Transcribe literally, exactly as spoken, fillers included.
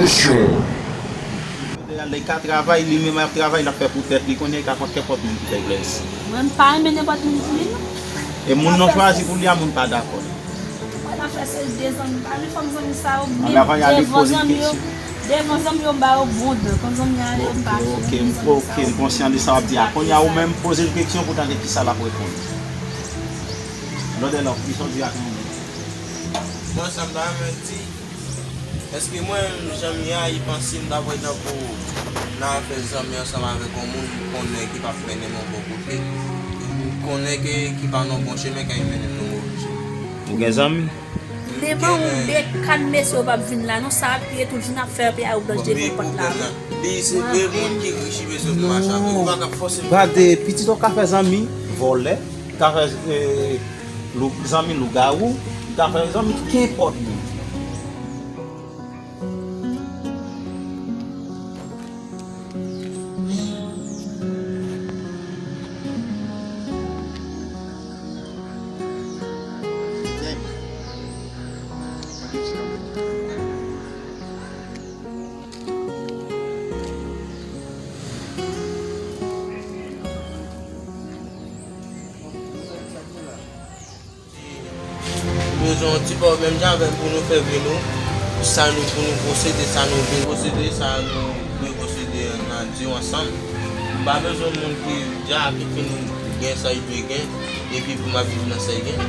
Lè y ka travay, li menm ap travay, l ap fè pou tèt li, kounye a li ka pran kenpòt moun ki fè l plezi. Mwen, m pa renmen nenpòt moun pou li, non. E moun nou chwazi pou li a, moun pa dakò. Mwen, afè se de zanmi, pa vle fè m zanmi sa yo, menm devan zanmi yo, devan zanmi yo, m ba yo bon dan, kon zanmi a ale, m pa fè, ok, m konsyan de sa w ap di a. Kounye a, ou menm, poze l keksyon pou tande kisa l ap reponn. Lòdè lòk, kisa w di ak moun? Bon, sa m ta renmen di, èske mwen, Jean-Mi a, li panse m ta pral tankou nan afè zanmi ansanm avèk yon moun m konnen ki p ap mennen m yon bon kote, m konnen ke ki pa nan bon chemen, k ap mennen m nan move chemen. Ou gen zanmi? Devan ou de kat mesye yo p ap vin la, non, sa ap ye tou, jis n ap fè pye a ou blanch devan pòt la. Li se de moun ki rich, li bezwen pou mache avè ou, ou pa ka fòse l. Gade, pitit ou ka fè zanmi, vòlè, ka fè, eh, Lou-, zanmi lougawou, li ka fè zanmi kenpòt moun. Nou bezwen yon ti pòblèm jan avè l pou nou fè vi nou, sa nou, pou nou posede, sa nou vle posede, sa nou vle posede nan di w ansanm. M pa bezwen moun ki dja ki fin gen sa l dwe gen, epi pou m ap viv nan sa l gen.